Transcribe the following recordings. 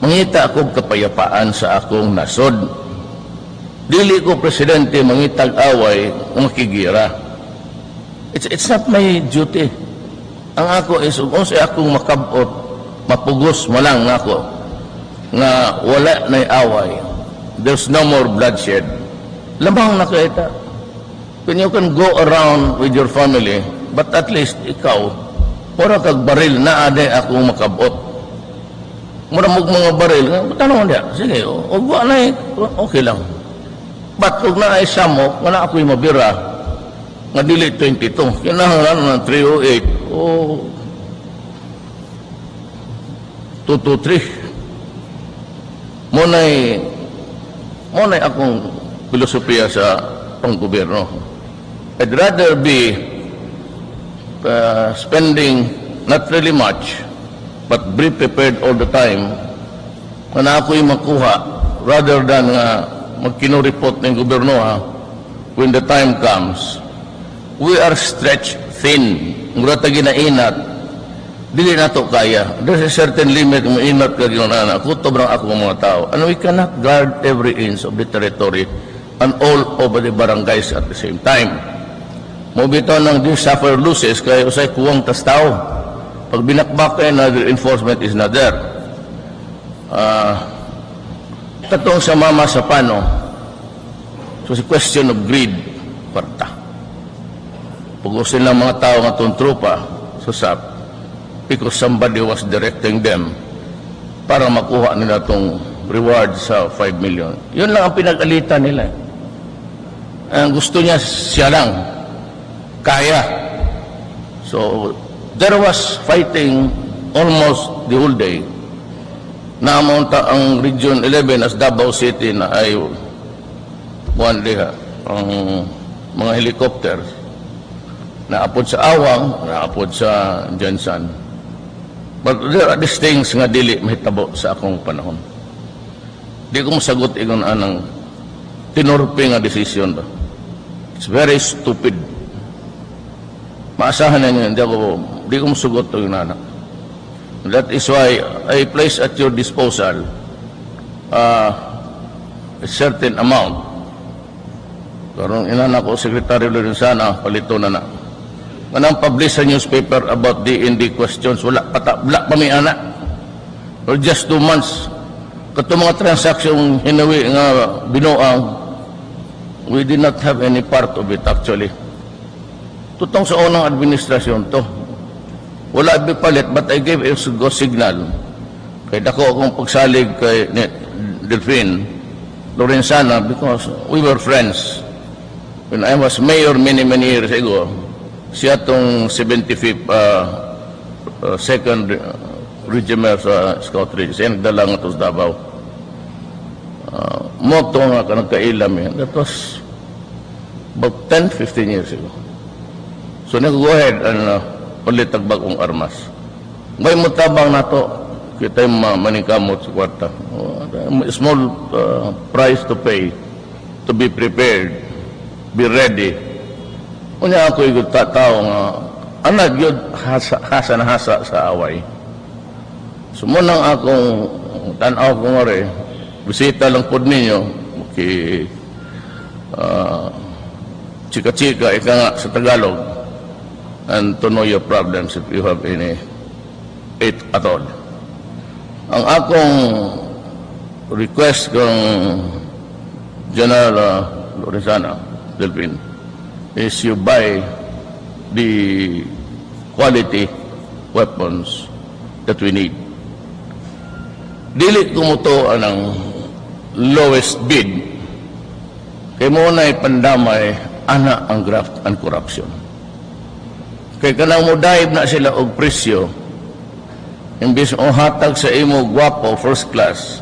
Mangita akong kapayapaan sa akong nasod. Dili ko presidente mangitag away o makig-giyera. It's not my duty. Ang ako is, kung sa akong makabot, mapugos mo lang ako, nga wala na'y away. There's no more bloodshed. Lamang nakita. When you can go around with your family, but at least ikaw, mura kag baril na ade ako makabot. Mura mo mga baril, tanong niya, sige, og wa na eh, okay lang. But kung naay samok, wala ako'y mabira, nga dili 22, kinahanglan ng 308 o 223. Mo na'y akong filosofiya sa panggobyerno. I'd rather be spending not really much, but be prepared all the time na ako'y makuha rather than nga magkinuripot ng gobyerno ha, when the time comes. We are stretched thin. Mura ta ginainat, dili na to kaya. There's a certain limit mo inat ka ginana. Kutob lang ako mga tao. And we cannot guard every inch of the territory and all over the barangays at the same time. Mo bitaw nang di suffer losses kay usay kuwang tas tao. Pag binakbak kayo na, the enforcement is not there. Katong sa Mamasapano, so it's a question of greed, kwarta. Pugusin lang mga tao nga itong tropa sa SAP because somebody was directing them para makuha nila itong reward sa 5 million. Yun lang ang pinag-alitan nila. Ang gusto niya, siya lang. Kaya. So, there was fighting almost the whole day. Namunta ang Region 11 as Davao City na ay buwan diha ang mga helicopters. Naapod sa Awang, naapod sa GenSan. But there are these things nga dili mahitabo sa akong panahon. Di ko masagot ingon anang tinurpe nga decision ba. It's very stupid. Maasahan na niyo, hindi ako, di ko masugot ito yung nana. That is why I place at your disposal a certain amount. Karon inana ko, Secretary Lorenzana, palito na na. Manang publish sa newspaper about DND questions, wala pa, wala pa may ana. Or just 2 months. Kato mga transaction hinawi nga binuang, we did not have any part of it actually. Tutong sa unang administrasyon to. Wala bi palit, but I gave a go signal. Kay dako akong pagsalig kay Delfin Lorenzana because we were friends. When I was mayor many, many years ago, siya tong 75th second regiment sa Scout Ridge. Siya nagdala nga to sa Davao. Mo to nga ka nagkailam eh. That was about 10, 15 years ago. So nag-go ahead and ulit bag-ong armas. May mutabang nato kita yung maningkamot sa kwarta. Oh, small price to pay to be prepared, be ready. Unya ako igud tao nga anad yun hasa, hasa na hasa sa away. So mo nang akong tanaw ko nga rin, bisita lang pod ninyo, ki chika-chika, ika nga sa Tagalog, and to know your problems if you have any it at all. Ang akong request kang General Lorenzana, Delfin, is you buy the quality weapons that we need. Dili ko mo to anang lowest bid. Kay mo na pandamay ana ang graft and corruption. Kay kanang mo dive na sila og presyo, imbis o hatag sa imo gwapo first class,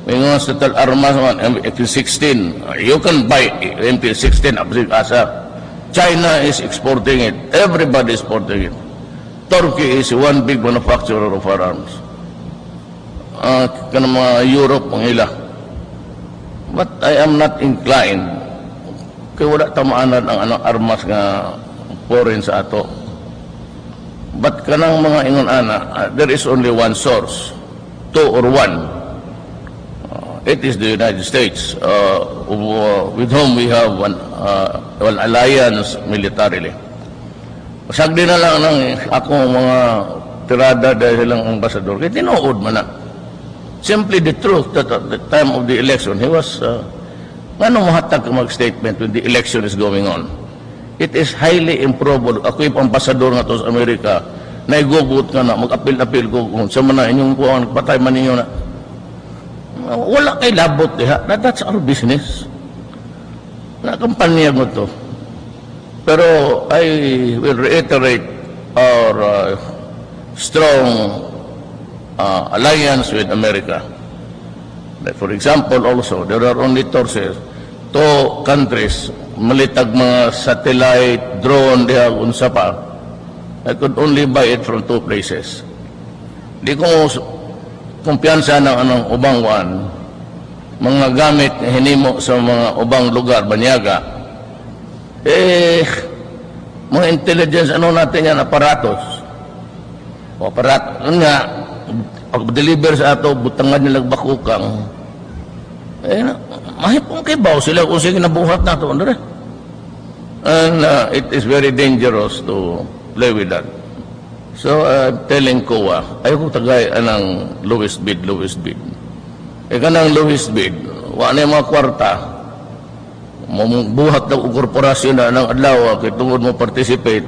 ingon sa tal armas man MP16, you can buy MP16 up asa. China is exporting it. Everybody is exporting it. Turkey is one big manufacturer of firearms. Kanang mga Europe ang ila. But I am not inclined kay wala ta maanad ang anong armas nga foreign sa ato. But kanang mga ingon ana, there is only one source, two or one. It is the United States, with whom we have one alliance militarily. Sagdi na lang ng akong mga tirada dahil silang ambasador. Kaya tinuod man na. Simply the truth that at the time of the election, he was, ngano mohatag ka mag-statement when the election is going on? It is highly improbable. Ako yung ambasador nga to sa Amerika, naigugot nga na, mag-apil-apil ko, kung sa man na inyong kuhan, patay man ninyo na. Wala kay labot diha. That's our business. Na kampanya mo to. Pero I will reiterate our strong alliance with America. Like, for example, also, there are only two countries, malitag mga satellite, drone, diha, unsa pa. I could only buy it from two places. Di ko kumpiyansa ng anong ubang wan, mga gamit nga hinimo sa mga ubang lugar, banyaga, eh, mga intelligence, ano natin yan, aparatos. O aparat, ano nga, pag deliver sa ato, butangan nila bakukang, eh, mahipong kibaw sila kung sige nabuhat na ito. Andre. And it is very dangerous to play with that. So, telling COA, ayaw ko tagay anang lowest bid, lowest bid. Eh, kanang lowest bid, wa na yung mga kwarta, buhat na korporasyon na ng adlaw, kay tungod mo participate,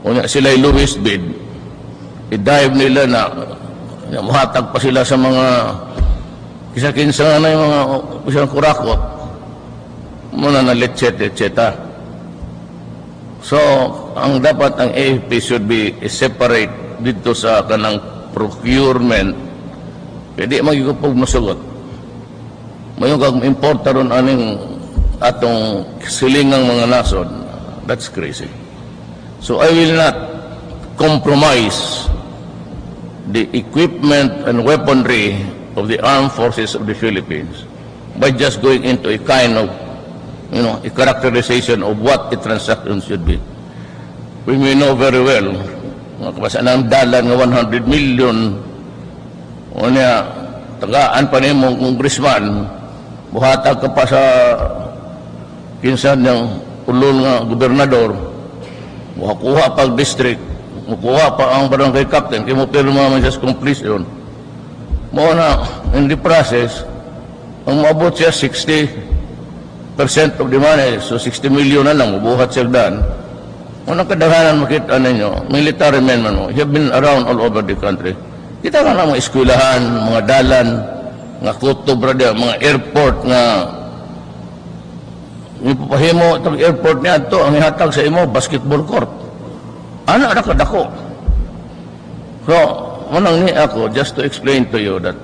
unya sila lowest bid, i-dive nila na, muhatag pa sila sa mga kisa-kinsa na yung mga isang kurakot, muna na letset, etc. So, ang dapat ang AFP should be separate dito sa kanang procurement. Pwede magigupog masugot. Mayon kag importa ron aning atong silingang mga nasod. That's crazy. So I will not compromise the equipment and weaponry of the Armed Forces of the Philippines by just going into a kind of, a characterization of what a transaction should be. We may know very well, nga kabasa ng dalan nga 100 million, o niya, tagaan pa nimo congressman, buhatag ka pa sa kinsa niyang ulol nga gobernador, muhakuha pag district, mukuha pa ang barangay captain, kay mo pirma man siya sa completion. Mo na, in the process, ang maabot siya 60% of the money, so 60 million na lang, mubuhat siya dan. Unang kadaghanan makita ninyo, military men man mo, have been around all over the country. Kita ka na mga eskwelahan, mga dalan, nga kutob ra diya, mga airport nga ipapahimo itong airport niya ito, ang ihatag sa imo, basketball court. Ana ra kadako. So, manang ni ako, just to explain to you that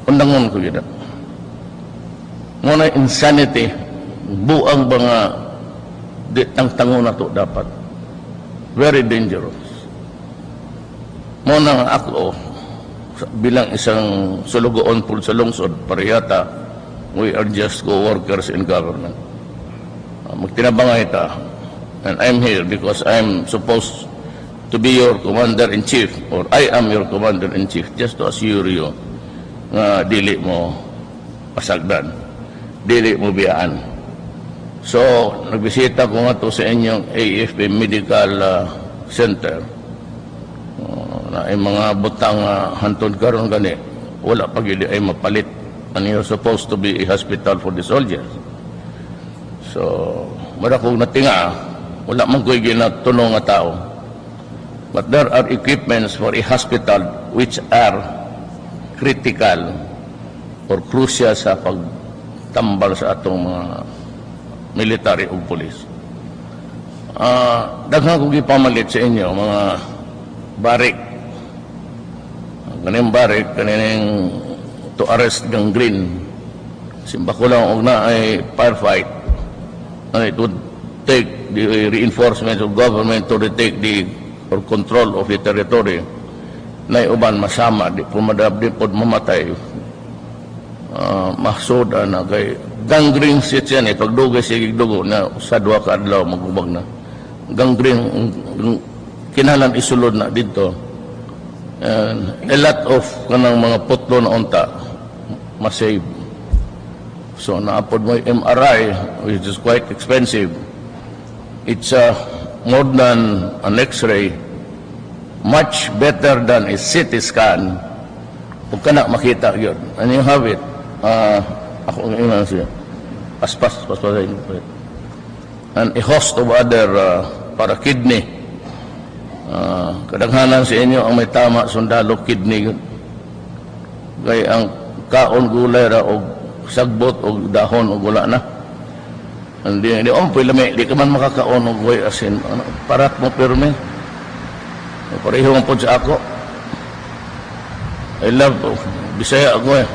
undangon ko yun. Muna insanity, buang ba nga di tangtango na to dapat. Very dangerous. Muna nga ako, bilang isang sulugoon po sa lungsod, parehata, we are just co-workers in government. Magtinabangay ta. And I'm here because I'm supposed to be your commander-in-chief or I am your commander-in-chief, just to assure you nga dili mo pasagdan, dili mo biyaan. So, nagbisita ko nga to sa inyong AFP Medical Center. Na ay mga butang hantod karon gani wala pa gyud ay mapalit, and you're supposed to be a hospital for the soldiers. So, mara kong natinga, wala man ko'y ginatuno nga tao. But there are equipments for a hospital which are critical or crucial sa pagtambal sa atong mga military ug police. Daghan kong gipamalit sa inyo mga barik. Kaning barik, kaning to arrest gangrene. Simba ko lang og na ay firefight. And it would take the reinforcement of government to retake the or control of the territory. Na uban masama, di po madab, di po mamatay. Mahsod na kay gangrene siya eh, pagdugay siya dugo na sa 2 ka adlaw magubag na. Gangrene, kinahanglan isulod na dito. And a lot of kanang mga putlo na unta masave. So naa pod mo yung MRI, which is quite expensive. It's more than an X-ray, much better than a CT scan. Ug kana makita yun. And you have it. Ako ang ina siya. Paspas, paspas. And a host of other para kidney. Kadaghanan sa inyo ang may tama sundalo, kidney yun. Kay ang kaon gulay ra og sagbot og dahon og wala na. Hindi, hindi, oh, lami, di ka man makakaon og way asin. Ano, parat mo pirmi. Pareho man pod sa ako. I love, oh, Bisaya ako eh.